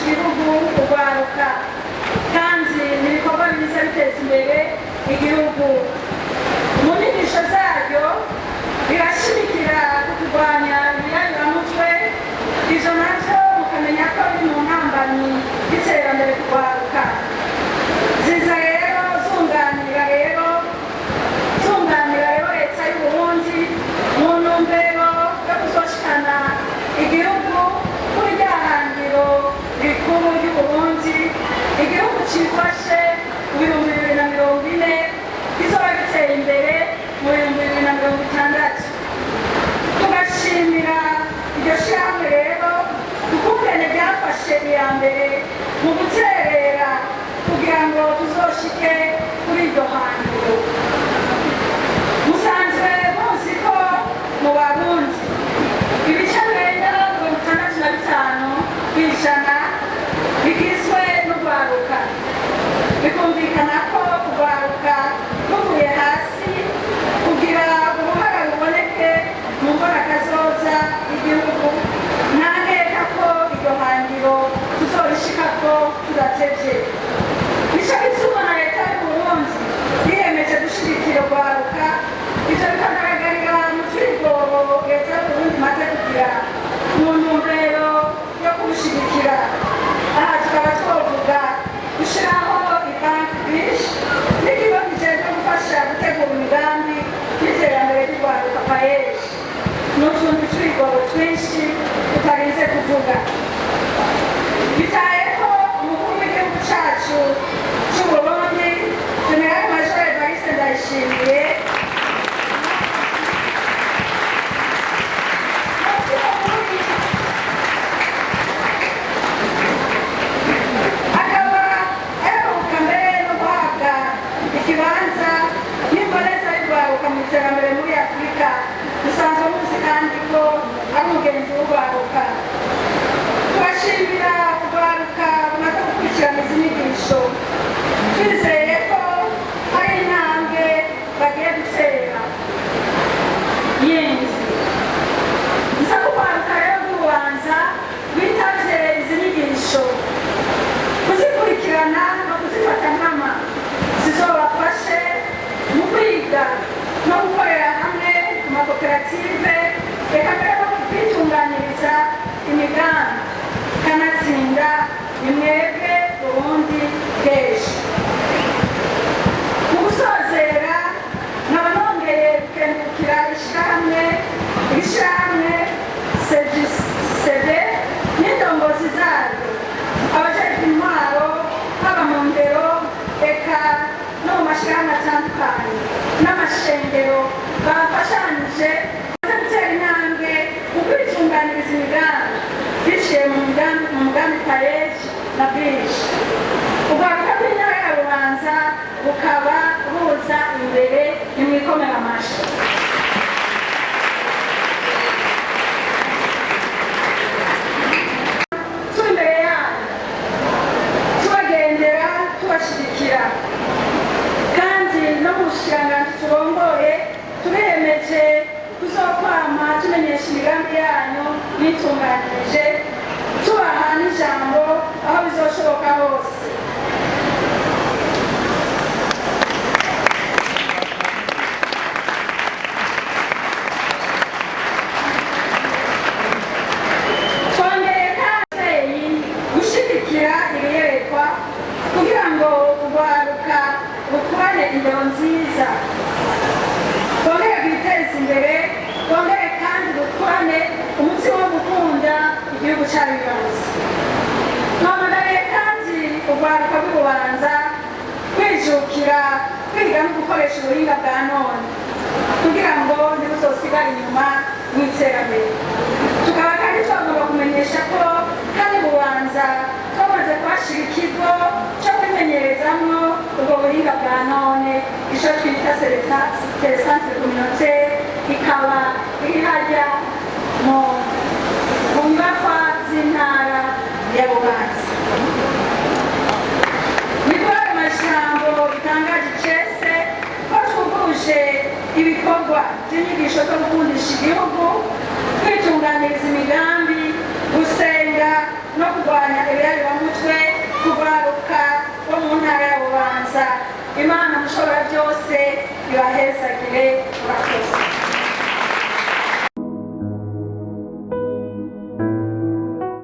Igihugu urwaruka kandi ni ibikorwa biza biteza imbere igihugu. Mu nyigisho zaryo rirashimikira ku kurwanya ibiyayuramutwe. Ivyo navyo mukamenya ko biri mu ntambamyi y'iterambere kurwaruka. Ziza rero zunganira rero Leta y'Uburundi mu ntumbero yo kuzoshikana igihugu kuri rya hangiro rikuru ry'Uburundi, igihugu cifashe mu 2040, kizoba giteye imbere mu 2060. Tugashimira iryo shirahamwe rero ukungene ryafashe iya mbere mu guterera kugira ngo tuzoshike kuri iryo hangiro. Musanzwe muzi ko mu Barundi ibice birenga 65% bigizwe n'urwaruka. Bikumvikana ko urwaruka ruvuye hasi kugira uruhara ruboneke mu mbonakazoza y'igihugu, nta nkeka ko iryo hangiro tuzorishikako tudatevye. Nico gituma na Leta y'Uburundi yiyemeje gushigikira urwaruka. Ivyo bikagaragarira mu twigoro Leta y'Uburundi imaze kugira mu ntumbero yo kubushigikira. Aha tukaba twovuga gushiraho ibanki BIJE n'ikigo kijejwe gufasha gutegura imigambi y'iterambere ry'urwaruka, PAEEJ, n'utundi twigoro twinshi tutarinze kuvuga. Bitaye ko umukuru w'igihugu cacu c'Uburundi, Général Major Evariste Ndayishimiye, akaba aheruka mbere no guhabwa ikibanza n'imboneza y'urwaruka mu iterambere muri Afurika. Dusanzwe muzi kandi ko ari umugenzi w'urwaruka. Turashimira urwaruka rumaze gukurikirana izi nyigisho, twizeye ko hari intambwe bagiye gutera yindi. Nsa kurwaruka rero rw'Ububanza rwitavye izi nyigisho kuzikurikirana no kuzifata nkama, zizobafashe mu kwiga no gukorera hamwe mu makoperative, reka mbere no kwitunganiriza imigambi. Kanatsinda ni mwebwe Burundi bw'ejo. Mu gusozera, nkaba nongeye gukengurukira ishirahamwe CJCB n'indongozi zaryo, abajejwe intwaro haba mu ndero eka no mu mashirahamwe atandukanye n'amashengero bafashanije maze gutera intambwe mu kwitunganiriza imigambi biciye mu mugambi PAEEJ na BIJE. Urwaruka rw'intara ya Bubanza bukaba buza imbere. Nimwikomera amashi. Turi imbere yanyu, tubagendera, tubashigikira, kandi no mu bushikiranganji turongoye turiyemeje kuzokwama tumenyesha imigambi yanyu mwitunganirije, tubaha n'ijambo aho bizoshoboka hose. Twongeye kandi gushyigikira ibiyerekwa kugira ngo urwaruka rukurane indero nziza, rwongere rwiteze imbere, rwongere kandi rukurane umutima wo gukunda igihugu cyabibarutse. Twamagariye kandi urwaruka rw'Ububanza kwijukira kwiga no gukoresha ubuhinga bwa none kugira ngo ntibuzosigare inyuma mu iterambere. Tukaba kandi twagomba kumenyesha ko kandi Bubanza twamaze kuhashyira ikigo cyo kwimenyerezamwo ubwo buhinga bwa none, icyo twita telecentre communautaire, ikaba iri hajya mu nyubakwa z'intara ya Bubanza. Nibwo ayo majambo bitangaje icese ko twuguruje ibikorwa by'inyigisho zo gukundisha igihugu, kwitunganiriza imigambi, gusenga no kurwanya ibiyayuramutwe. Byose ibahezagire. Murakoze.